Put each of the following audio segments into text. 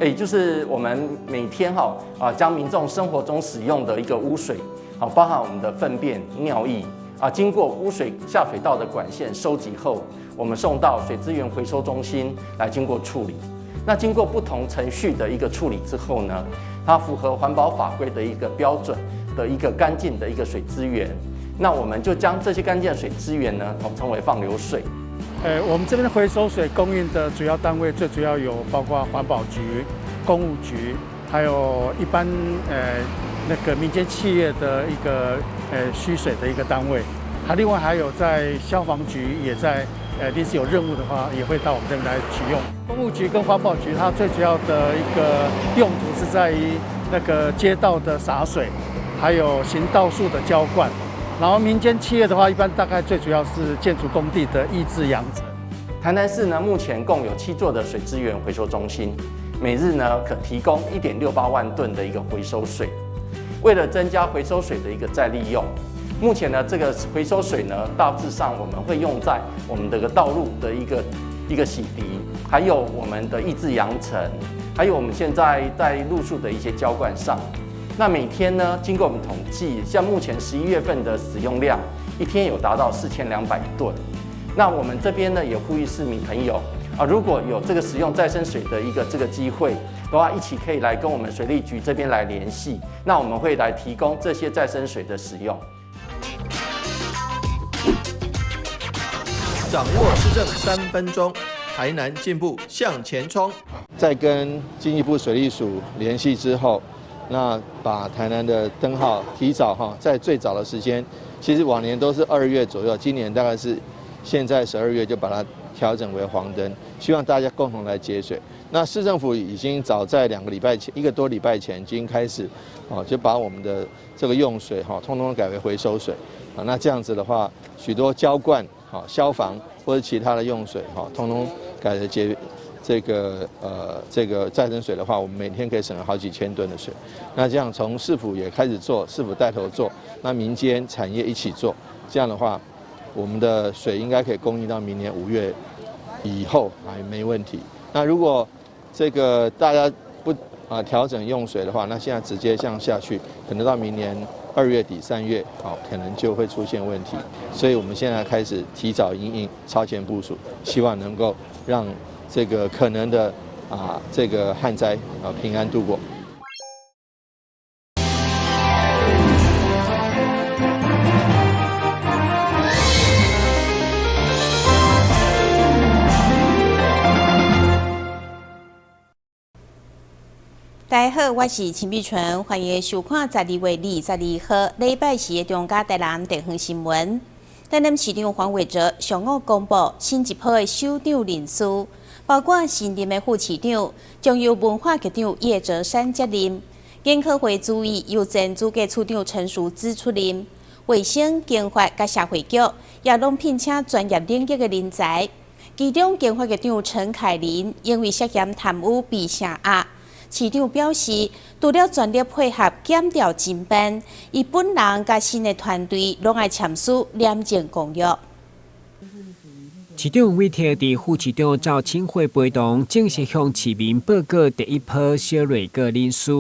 也就是我們每天哈啊，將民眾生活中使用的一個污水，好，包含我們的糞便、尿液啊，經過污水下水道的管線收集後，我們送到水資源回收中心來經過處理。那經過不同程序的一個處理之後呢，它符合環保法規的一個標準的一個乾淨的一個水資源。那我們就將這些乾淨的水資源呢，統稱為放流水。我們這邊回收水供應的主要單位，最主要有包括環保局、工務局，還有一般那個民間企業的一個需水的一個單位，還另外還有在消防局也在臨時有任務的話，也會到我們這邊來取用。工務局跟環保局，它最主要的一個用途是在於那個街道的灑水，還有行道樹的澆灌。然後民間企業的話，一般大概最主要是建築工地的抑制揚塵。台南市呢，目前共有7座的水資源回收中心，每日呢可提供1.68萬噸的一個回收水。為了增加回收水的一個再利用，目前呢這個回收水呢，大致上我們會用在我們的個道路的一個洗滌，還有我們的抑制揚塵，還有我們現在在路樹的一些澆灌上。那每天呢，經過我們統計，像目前11月份的使用量，一天有達到4200噸。那我們這邊呢，也呼籲市民朋友啊，如果有這個使用再生水的一個這個機會的話，一起可以來跟我們水利局這邊來聯繫。那我們會來提供這些再生水的使用。掌握市政3分鐘，台南進步向前衝。在跟經濟部水利署聯繫之後，那把台南的燈號提早哈，在最早的時間，其實往年都是2月左右，今年大概是現在12月就把它調整為黃燈，希望大家共同來節水。那市政府已經早在2個禮拜前，一個多禮拜前已經開始，哦，就把我們的這個用水哈，通通改為回收水。啊，那這樣子的話，許多澆灌、消防或者其他的用水哈，通通改為節這個再生水的話，我們每天可以省了好幾千噸的水。那這樣從市府也開始做，市府帶頭做，那民間產業一起做，這樣的話，我們的水應該可以供應到明年5月以後還沒問題。那如果這個大家不啊調整用水的話，那現在直接這樣下去，可能到明年2月底3月，好，可能就會出現問題。所以我們現在開始提早因應，超前部署，希望能夠讓這個可能的啊這個旱災啊平安度過。大家好，我是陳美純，歡迎收看12月22號禮拜四的中嘉台南地方新聞。台南市長黃偉哲上午公布新一波的首長人事，包括新任的副市長將由文化局長葉哲山接任，研考會主委由前主計處長陳淑芝出任，衛生、經發佮社會局也攏聘請專業領域的人才。其中，經發局長陳凱琳因為涉嫌貪污被聲押。市長表示，除了全力配合檢調偵辦，伊本人佮新的團隊攏愛簽署廉政公約。市長黃偉哲佇副市長趙清慧陪同，正式向市民報告第一波小內閣人事，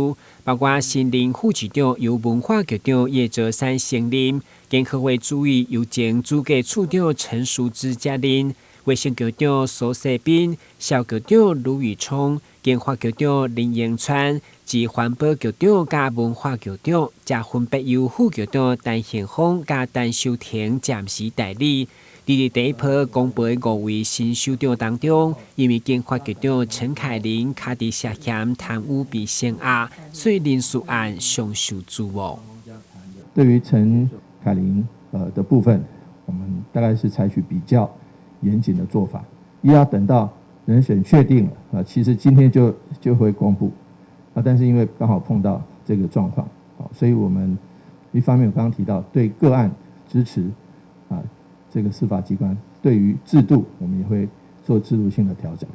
包括新任副市長由文化局長葉哲山升任，研考會主委由前主計處長陳淑芝接任，衛生局長蘇世斌、消局長盧宇聰、經發局長林榮川及環保局長佮文化局長，則分別由副局長陳幸峰佮陳修婷暫時代理。佇第一波公布的五位新首長當中，因為經發局長陳凱琳卡佇涉嫌貪污被聲押，所以人事案上受矚目。對於陳凱琳的部分，我們大概是採取比較嚴謹的做法，一要等到人選確定了啊，其實今天就會公布啊，但是因為剛好碰到這個狀況，所以我們一方面我剛剛提到對個案支持啊，這個司法機關對於制度，我們也會做制度性的調整。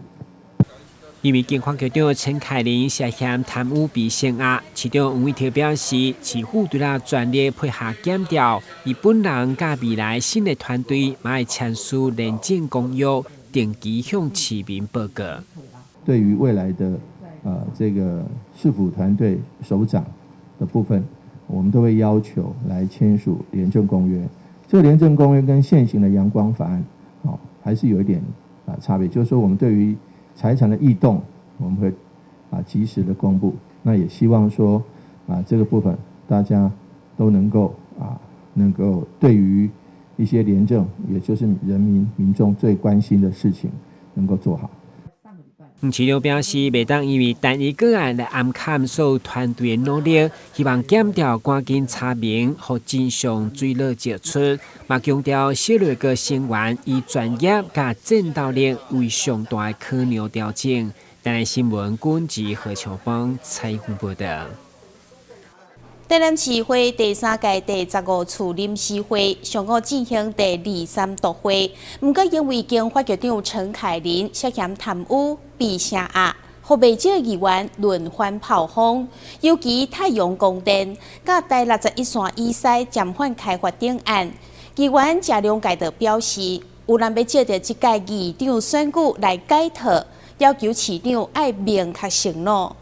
因為經發局長陳凱琳涉嫌貪污被聲押，市長黃偉哲表示，市府除了全力配合檢調，伊本人佮未來新的團隊嘛會簽署廉政公約，定期向市民報告。對於未來的這個市府團隊首長的部分，我們都會要求來簽署廉政公約。這個廉政公約跟現行的陽光法案，哦，還是有一點差別。就是說，我們對於財產的異動，我們會及時的公布。那也希望說這個部分大家都能夠對於一些廉政，也就是人民民眾最關心的事情，能夠做好。市長表示，袂當因為單一個案來暗崁所有團隊的努力，希望檢調趕緊查明，予真相水落石出。嘛強調小內閣成員以專業佮戰鬥力為上大的考量調整。台南新聞軍籍何秋芳採訪報道。台南市會第三屆第15次臨時會上午進行第二三讀會，毋過因為經發局長陳凱琳涉嫌貪污被聲押，予袂少議員輪番炮轟，尤其太陽光電、佮台61線以西暫緩開發等案，議員謝龍介就表示，有人欲藉著這屆議長選舉來解套，要求市長愛明確承諾。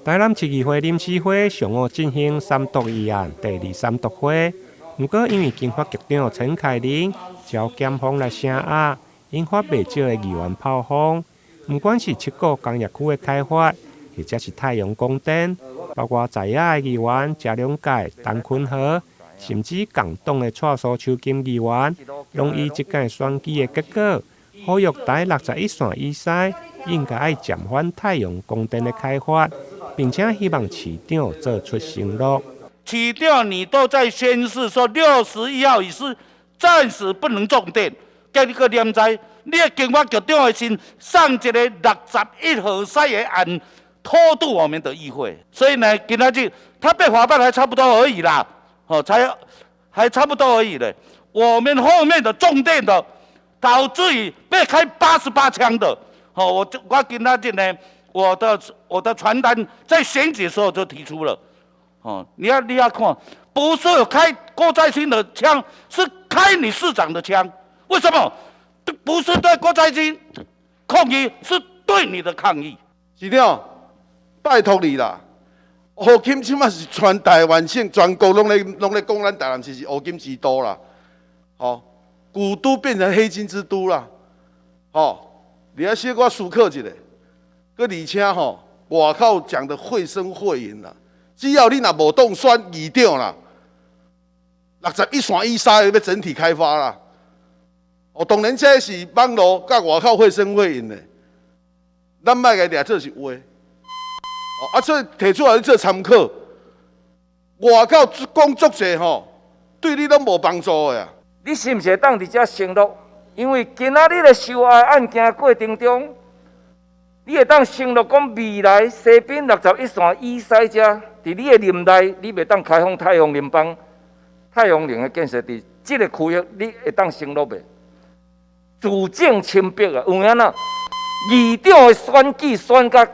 台南市議會臨時會上午進行三讀議案第二三讀會，毋過因為經發局長陳凱琳遭檢方來聲押，引發袂少的議員炮轟。毋管是七股工業區的開發，或者是太陽光電，包括在野的議員謝龍介、陳坤和，甚至共黨的蔡蘇秋金議員，攏以這屆選舉的結果，呼籲台61線以西應該愛暫緩太陽光電的開發。並且希望市長做出承諾。市長，你都在宣示說61號以西暫時不能種電，叫你閣念在，你的經發局長的身送一个61號西的案拖挃我們的議會，所以呢，今仔日他被法辦還差不多而已啦，哦，才還差不多而已咧。我們後面的種電的，導致於被開88槍的，哦，我今仔日呢，我的傳單在選舉的時候就提出了，哦，你要看，不是開郭在清的槍，是開你市長的槍。為什麼？不是對郭在清抗議，是對你的抗議。市長，拜託你啦！烏金這馬是全台灣省、全國攏咧講咱台南市是烏金之都啦，吼，古都變成黑金之都啦，吼，你愛小可思考一下。閣而且吼，外口講得繪聲繪影啦，只要你若無當選議長啦，61線以西欲整體開發啦。哦，當然這是網路佮外口繪聲繪影的，咱莫共伊掠做是話。哦，啊，所以提出來做參考。外口講足濟吼，對你攏無幫助的啊。你是毋是會當佇遮承諾？因為今仔日的收押案件過程中，你會當承諾講未來西濱61線以西遮，佇你的任內，你袂當開放太陽能板、太陽能的建設佇這个區域，你會當承諾袂？自證清白啊！有影哪？議長的選舉選甲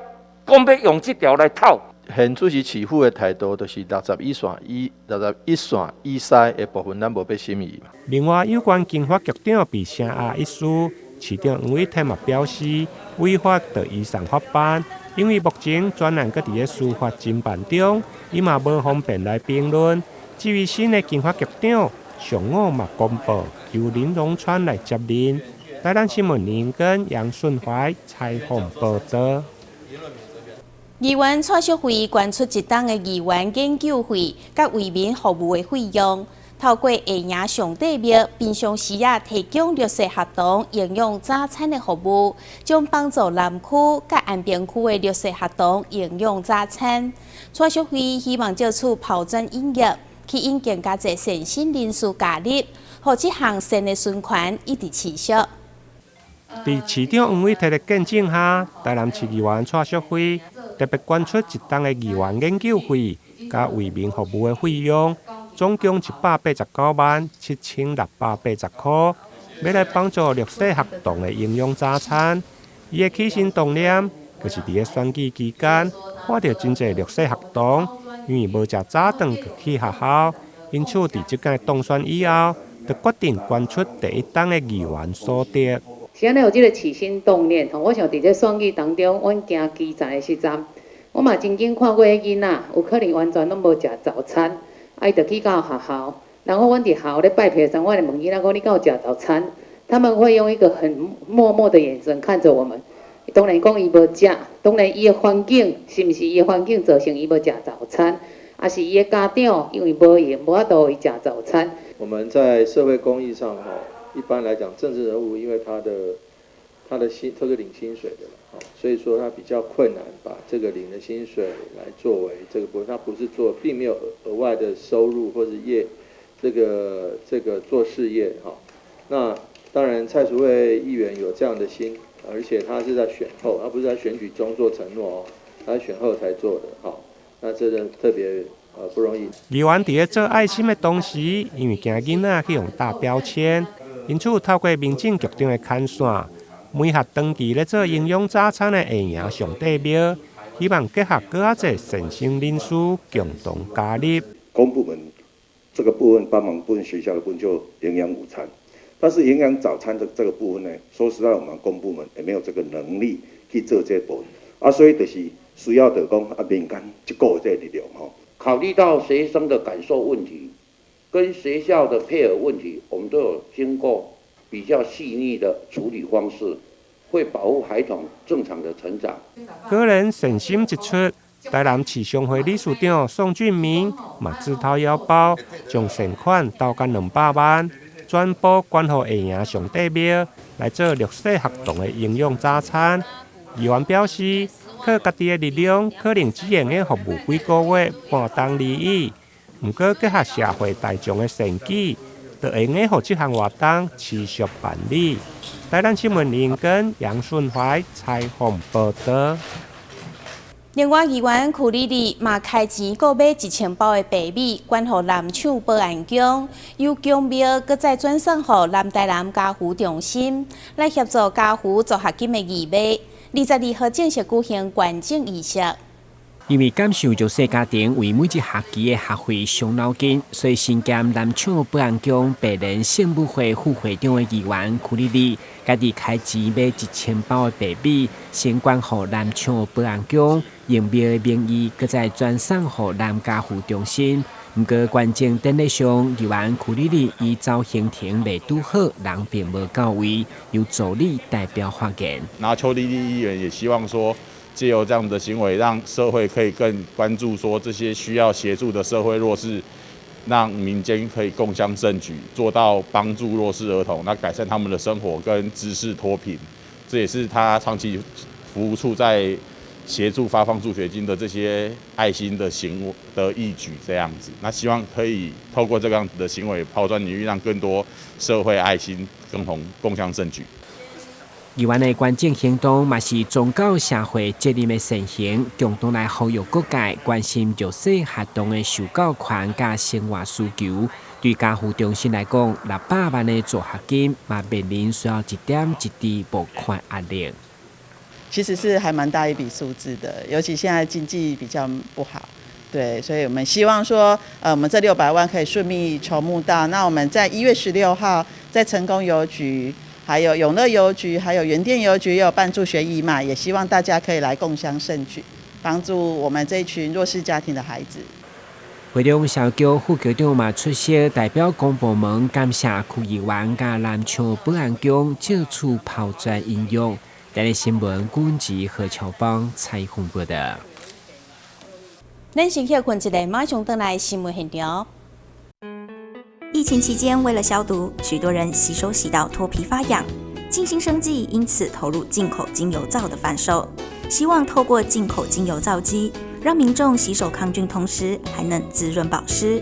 講欲用這條來套。現主時市府的態度就是61線以西的部分，咱無欲審議嘛。另外，有關經發局長被聲押一事，市長黃偉哲嘛表示，違法就移送法辦，因為目前專案閣佇咧司法偵辦中，伊嘛無方便來評論。至於新的經發局長，上午嘛公布由林榮川來接任。台南新聞林根楊順懷採訪報道。議員蔡淑慧捐出一冬的議員研究費，佮為民服務的費用，透過下營上帝廟平常時仔提供弱勢學童營養早餐的服務，將幫助南區佮安平區的弱勢學童營養早餐。蔡淑慧希望藉此拋磚引玉，吸引更加濟善心人士加入，予這項善的循環一直持續。佇市長黃偉哲的見證下，台南市議員蔡淑慧特別捐出一冬的議員研究費，佮為民服務的費用，總共1,897,680箍，欲來幫助弱勢學童的營養早餐。伊的起心動念，就是佇咧選舉期間，看著真濟弱勢學童，因為無食早頓就去學校，因此佇這屆當選以後，就決定捐出第一冬的議員所得。是按呢有這个起心動念吼，我想佇這選舉當中，阮行基層的時陣，我嘛曾經看過彼囡仔，有可能完全攏無食早餐，啊，伊就去到學校，然後阮佇學校咧拜票的時陣，我就問囡仔講：你敢有食早餐？他們會用一個很默默的眼神看著我們。當然講伊無食，當然伊的環境是毋是伊的環境造成伊無食早餐，抑是伊的家長因為無閒無法度予伊食早餐。我們在社會公益上，哈，一般來講，政治人物因為他的薪都是領薪水的，所以說他比較困難把這個領的薪水來作為這個部分，他不是做，並沒有額外的收入或是業，這個做事業，哈。那當然蔡淑慧議員有這樣的心，而且他是在選後，他不是在選舉中做承諾哦，他是選後才做的，哈。那這個特別不容易。議員佇咧做愛心的同時，因為驚囡仔去予貼標籤，因此透過民政局長的牽線，媒合長期咧做營養早餐的下營上帝廟，希望結合閣較濟善心人士共同加入。公部門這個部分幫忙部分學校的部分就營養午餐，但是營養早餐的這個部分呢，說實在，我們公部門也沒有這個能力去做這部分，啊，所以就是需要就講啊民間一股這個力量吼。考慮到學生的感受問題，跟學校的配合問題，我們都有經過比較細膩的處理方式，會保護孩童正常的成長。個人善心一出，台南市商會理事長宋俊明嘛自掏腰包，將善款投甲200萬，全部捐予下營上帝廟來做弱勢學童的營養早餐。議員表示，靠家己的力量，可能只會用服務幾個月、半冬而已。毋過結合社會大眾的善舉，就會用予這項活動持續辦理。台南新聞林根楊順懷採訪報道。另外，議員邱莉莉嘛開錢購買1000包的白米，捐予南廠保安宮，由宮廟閣再轉送予南台南家扶中心，來協助家扶助學金的義賣。22號正式舉行捐贈儀式。因為感受弱勢家庭為每一學期的學費傷腦筋，所以身兼南廠保安宮白蓮聖母會副會長的議員邱莉莉，家己開錢買1000包的白米，先捐予南廠保安宮，用廟的名義，閣再轉送予南家扶中心。毋過捐贈典禮上，議員邱莉莉伊走行程未拄好，人並無到位，由助理代表發言。那邱莉莉議員也希望說，藉由這樣的行為，讓社會可以更關注說這些需要協助的社會弱勢，讓民間可以共襄盛舉，做到幫助弱勢兒童，那改善他們的生活跟知識脫貧，這也是他長期服務處在協助發放助學金的這些愛心的行為的義舉，這樣子。那希望可以透過這樣子的行為拋磚引玉，讓更多社會愛心共同共襄盛舉。議員的捐贈行動嘛是宗教社會責任的善行，共同來呼籲各界關心弱勢學童的受教權佮生活需求。對家扶中心來講，600萬的助學金嘛面臨需要一點一滴募款壓力。其實是還蠻大一筆數字的，尤其現在經濟比較不好，對，所以我們希望說，我們這600萬可以順利籌募到。那我們在1月16號在成功郵局、還有永樂郵局、還有原店郵局也有辦助學義賣，也希望大家可以來共襄盛舉，幫助我們這一群弱勢家庭的孩子。會中蕭菊副局長嘛出席，代表公部門感謝區議員佮南廠保安宮借此拋磚引玉。台視新聞軍籍何喬邦採訪報道。咱先歇睏一下，馬上轉來新聞現場。疫情期間，為了消毒，許多人洗手洗到脫皮發癢。靜心生技因此投入進口精油皂的販售，希望透過進口精油皂機，讓民眾洗手抗菌，同時還能滋潤保濕。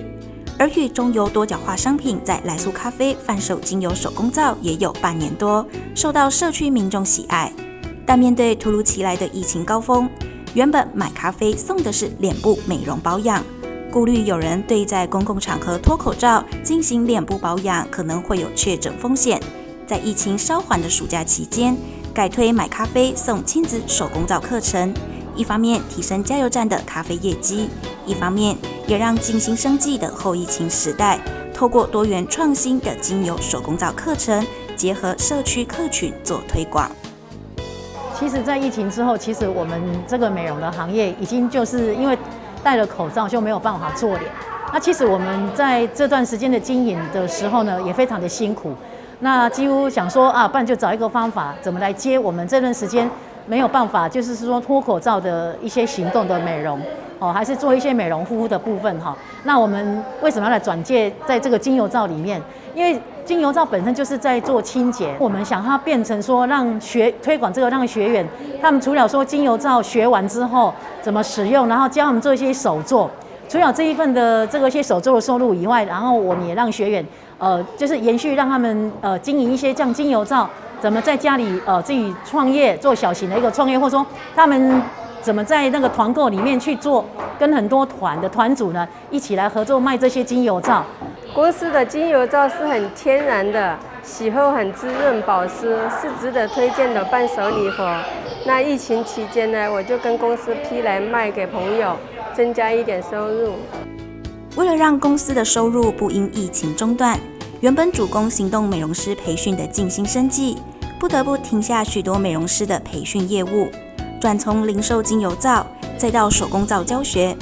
而與中油多角化商品在來素咖啡販售精油手工皂也有半年多，受到社區民眾喜愛。但面對突如其來的疫情高峰，原本買咖啡送的是臉部美容保養，顧慮有人對在公共場合脫口罩進行臉部保養可能會有確診風險，在疫情稍緩的暑假期間，改推買咖啡送親子手工皂課程，一方面提升加油站的咖啡業績，一方面也讓靜心生技的後疫情時代，透過多元創新的精油手工皂課程，结合社区客群做推广。其实，在疫情之后，其实我们这个美容的行业已经就是因为戴了口罩就没有办法做脸。那其实我们在这段时间的经营的时候呢，也非常的辛苦。那几乎想说啊，不然就找一个方法，怎么来接我们这段时间没有办法，就是说脱口罩的一些行动的美容哦，还是做一些美容护肤的部分哈。那我们为什么要来转介在这个精油皂里面？因为精油皂本身就是在做清洁，我们想它变成说让学推广这个，让学员他们除了说精油皂学完之后怎么使用，然后教他们做一些手作，除了这一份的这个一些手作的收入以外，然后我们也让学员就是延续让他们经营一些像精油皂，怎么在家里自己创业做小型的一个创业，或者说他们怎么在那个团购里面去做，跟很多团的团主呢一起来合作卖这些精油皂。公司的精油皂是很天然的，洗后很滋润保湿，是值得推荐的伴手礼盒。那疫情期间呢，我就跟公司批来卖给朋友，增加一点收入。为了让公司的收入不因疫情中断，原本主攻行动美容师培训的静心生技，不得不停下许多美容师的培训业务，转从零售精油皂，再到手工皂教学。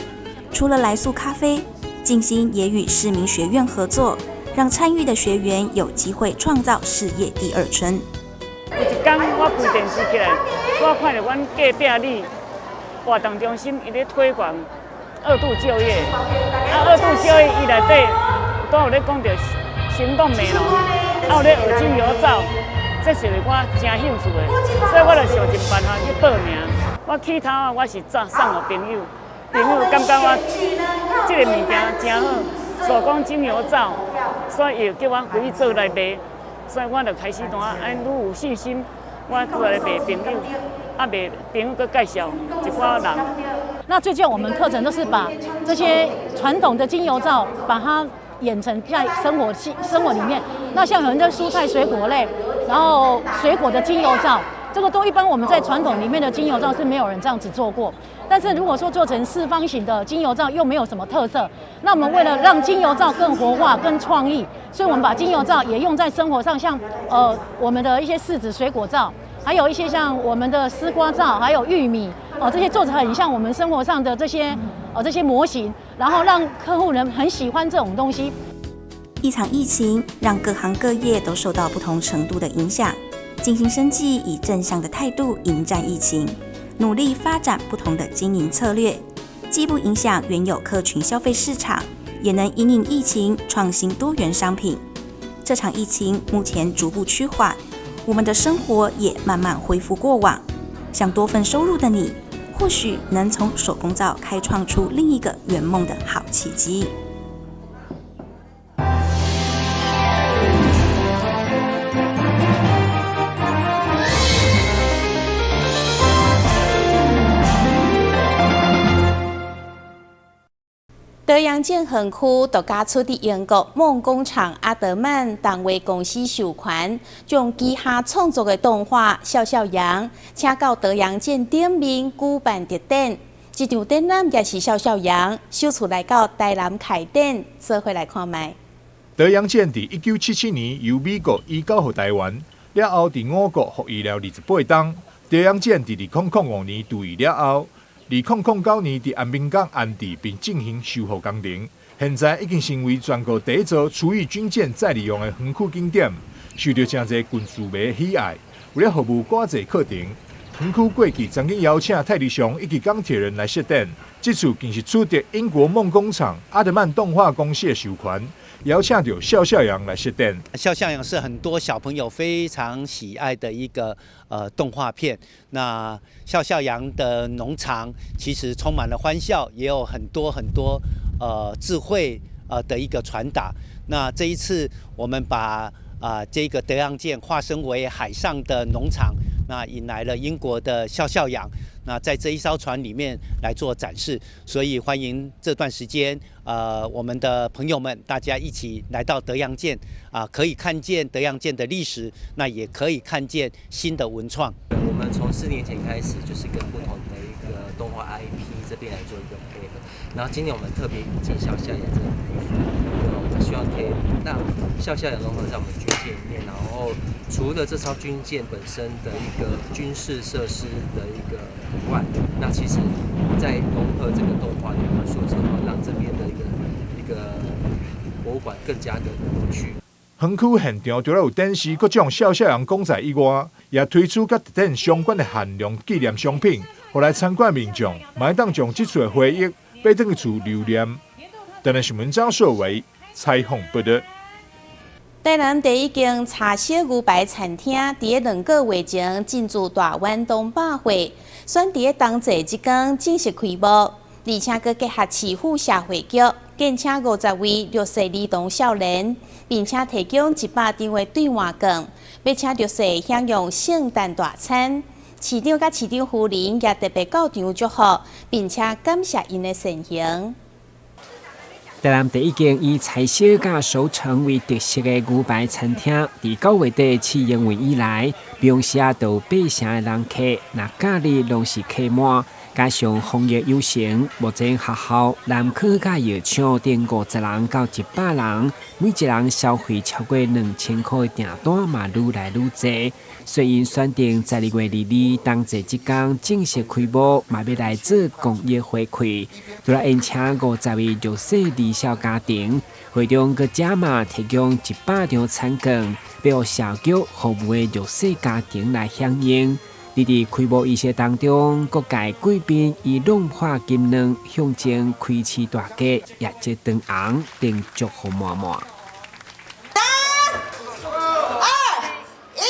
除了来速咖啡，静心也与市民学院合作，让参与的学员有机会创造事业第二春。有一天我开电视起来，我看到阮隔壁里活动中心伊咧推广二度就业，啊，二度就业伊内底都有咧讲到行动美容，啊有咧学精油皂，这是我真兴趣的，所以我就想尽办法去报名。我起头啊，我是送予朋友。朋友感觉我这个物件真好，手工精油皂，所以伊就叫我回去做来卖，所以我就开始怎啊，按愈有信心，我过来卖朋友，啊卖朋友阁介绍一寡人。那最近我们课程都是把这些传统的精油皂，把它演成在生活里面。那像很多蔬菜水果类，然后水果的精油皂。这个都一般我们在传统里面的精油皂是没有人这样子做过，但是如果说做成四方形的精油皂又没有什么特色，那我们为了让精油皂更活化、更创意，所以我们把精油皂也用在生活上，像我们的一些柿子水果皂，还有一些像我们的丝瓜皂，还有玉米哦，这些做成很像我们生活上的这些这些模型，然后让客户人很喜欢这种东西。一场疫情让各行各业都受到不同程度的影响。静心生技以正向的态度迎战疫情，努力发展不同的经营策略，既不影响原有客群消费市场，也能因应疫情创新多元商品。这场疫情目前逐步趋缓，我们的生活也慢慢恢复过往。想多份收入的你，或许能从手工皂开创出另一个圆梦的好契机。德阳镇园区独家出伫英国梦工厂阿德曼动画公司授权，将旗下创作的动画《笑笑羊》请到德阳镇顶面举办特展。这场展览也是笑笑羊首次来到台南开展，做伙来看觅。德阳镇伫1977年由美国移交予台湾，了后伫我国服役了28冬。德阳舰伫2005年退役了后，2009年伫安平港安置并进行修复工程，现在已经成为全国第一座除役军舰再利用的园区景点，受到真济军事迷喜爱。为了服务寡济课程，园区过去曾经邀请泰迪熊以及钢铁人来设展，这次更是取得英国梦工厂阿德曼动画公司的授权，邀请到笑笑羊来设展。笑笑羊是很多小朋友非常喜爱的一个动画片。那笑笑羊的农场其实充满了欢笑，也有很多很多智慧的一个传达。那这一次我们把这个德阳舰化身为海上的农场，那引来了英国的笑笑羊，那在这一艘船里面来做展示，所以欢迎这段时间我们的朋友们大家一起来到德阳舰啊，可以看见德阳舰的历史，那也可以看见新的文创。我们从4年前开始，就是跟不同的一个动動畫 IP 這邊來做一個配合。然後今年我們特別引進笑笑羊這個部分，對，我們希望可以讓笑笑羊融合在我們軍艦裡面。然後除了這艘軍艦本身的一個軍事設施的一個以外，那其實在融合這個動畫的元素之後，讓這邊的一個博物館更加的有趣。園區現場除了有展示各種笑笑羊公仔以外，也推出佮特展相關的限量紀念商品，予來參觀民眾嘛會當將這次的回憶買轉去厝留念。台南新聞張碩偉採訪報導。台南第一間茶色牛排餐廳，佇2個月前進駐大灣東百貨，選佇咧冬節這天正式開幕，而且閣結合市府社會局，建請50位弱勢兒童少年，並且提供100張的兌換券，欲請弱勢享用聖誕大餐。市長佮市長夫人也特別到場祝福，並且感謝𪜶的善行。台南第一間以菜色佮熟成為特色的牛排餐廳，佇9月底試營運以來，平時啊都有8成的人客，若假日攏是客滿。加上防疫友善，目前學校、南科佮藥廠等50人到100人，每一人消費超過2000箍的訂單嘛，愈來愈濟。所以𪜶選定12月22冬節這天正式開幕，嘛欲來做公益回饋，除了宴請50位弱勢兒少家庭，會中閣加碼提供100張餐券，欲予社局服務的弱勢家庭來享用。佇開幕儀式當中，各界貴賓以浪花金卵象徵開市大吉，業績長紅，並祝福滿滿。三、二、一，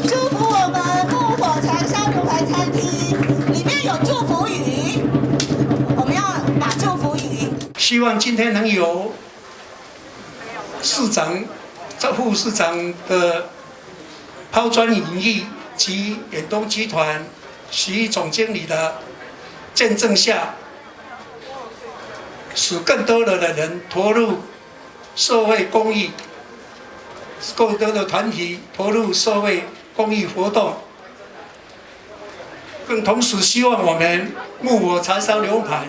祝福我們木火柴燒牛排餐廳，裡面有祝福語，我們要把祝福語。希望今天能有市長、副市長的拋磚引玉及遠東集團徐總經理的見證下，使更多的人投入社會公益，更多的團體投入社會公益活動，更同時希望我們木火柴燒牛排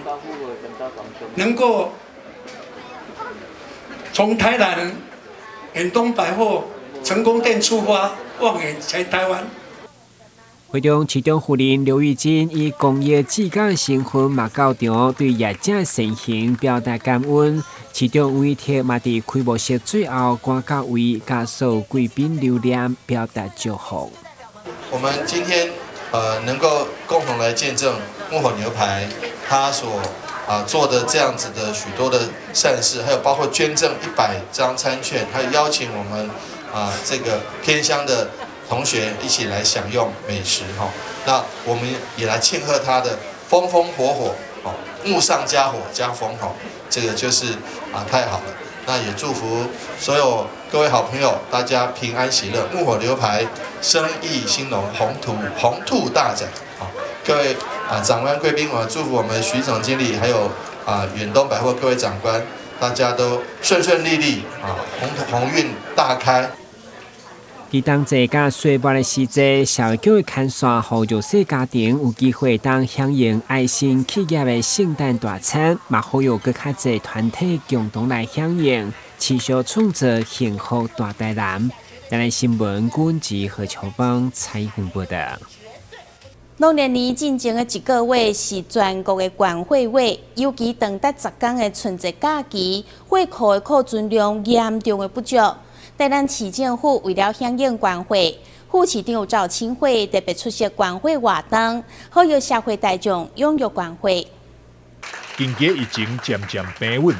能夠從台南遠東百貨成功店出發，望遠全台灣。會中市長夫人劉玉珍以公益志工身份嘛到場，對業者善行表達感恩。市長委託嘛佇開幕式最後趕到位，佮所有貴賓留念，表達祝福。我們今天能夠共同來見證木火牛排，他所做的這樣子的許多的善事，還有包括捐贈100張餐券，還有邀請我們這個偏鄉的同學一起來享用美食哈。那我們也來慶賀他的風風火火哦，木上加火加風哈，這個就是太好了。那也祝福所有各位好朋友，大家平安喜樂，木火牛排生意興隆，鴻兔大展啊！各位長官貴賓，我祝福我們徐總經理，還有遠東百貨各位長官，大家都順順利利啊，鴻運大開。佇冬節佮歲末的時節，社會局的牽線，予弱勢家庭有機會當享用愛心企業的聖誕大餐，嘛呼籲閣較濟團體共同來響應，持續創造幸福大台南。台南新聞，阮吉何秋芳採訪報導。農曆年進前的一個月是全國的關貨月，尤其長達10天的春節假期，貨庫的庫存量嚴重的不足。台南市政府為了響應關貨，副市長趙清慧特別出席關貨活動，呼籲社會大眾踴躍關貨。近期疫情漸漸平穩，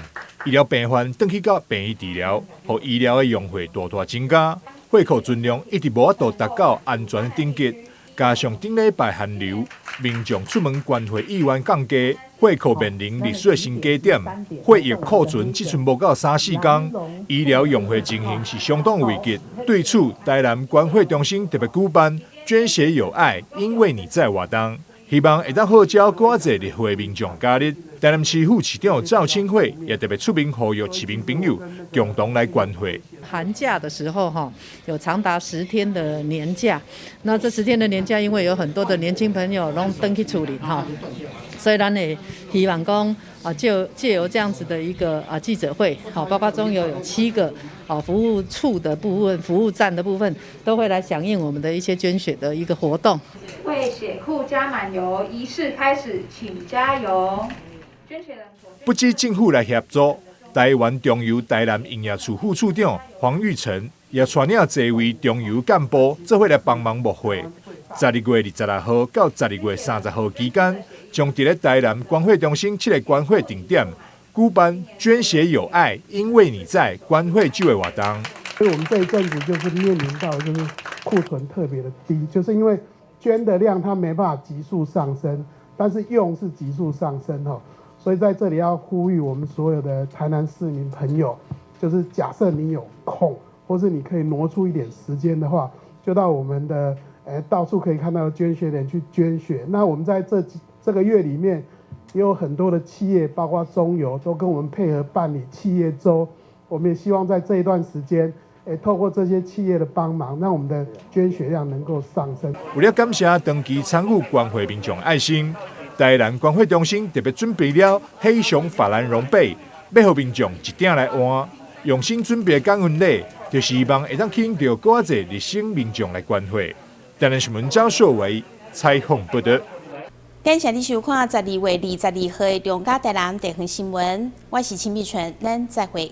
醫療病患轉去到病院治療，予醫療的用貨大大增加，貨庫存量一直無法度達到安全的等級。加上頂禮拜寒流，民眾出門關貨意願降低，貨庫面臨歷史的新低點，貨液庫存這陣無夠三四工，醫療用貨情形是相當危急。對此，台南關貨中心特別舉辦捐血有愛，因為你在活動，希望會當號召閣較濟熱血民眾加入。台南市副市長趙清慧也特別出面呼籲市民朋友共同來捐血。寒假的時候，哈，有長達十天的年假。那這十天的年假，因為有很多的年輕朋友攏轉去厝裡，哈，所以咱也希望講啊，就藉由這樣子的一個啊記者會，好，包括中油有七個啊服務處的部分、服務站的部分，都會來響應我們的一些捐血的一個活動。為血庫加滿油儀式開始，請加油！捐血人不止政府來協助，台灣中油台南營業處副處長黃玉成也帶領濟位中油幹部做伙來幫忙募血。12月26號到12月30號期間，將佇咧台南捐血中心七个捐血定點舉辦捐血有愛，因為你在捐血酒的活動。所以我們這一陣子就是面臨到就是庫存特別的低，就是因為捐的量它沒辦法急速上升，但是用是急速上升吼。所以在這裡要呼籲我們所有的台南市民朋友，就是假設你有空，或是你可以挪出一點時間的話，就到我們的到處可以看到的捐血點去捐血。那我們在這個月裡面，也有很多的企業，包括中油，都跟我們配合辦理企業週。我們也希望在這一段時間，透過這些企業的幫忙，讓我們的捐血量能夠上升。為了感謝長期參與關懷民眾愛心，台南捐血中心特別準備了黑熊法蘭絨被，欲予民眾一鼎來換。用心準備的感恩禮，就希望會當吸引著閣較濟熱心民眾來捐血。台南新聞張碩偉採訪報導。感謝你收看12月22號的中嘉台南地方新聞，我是秦美純，咱再會。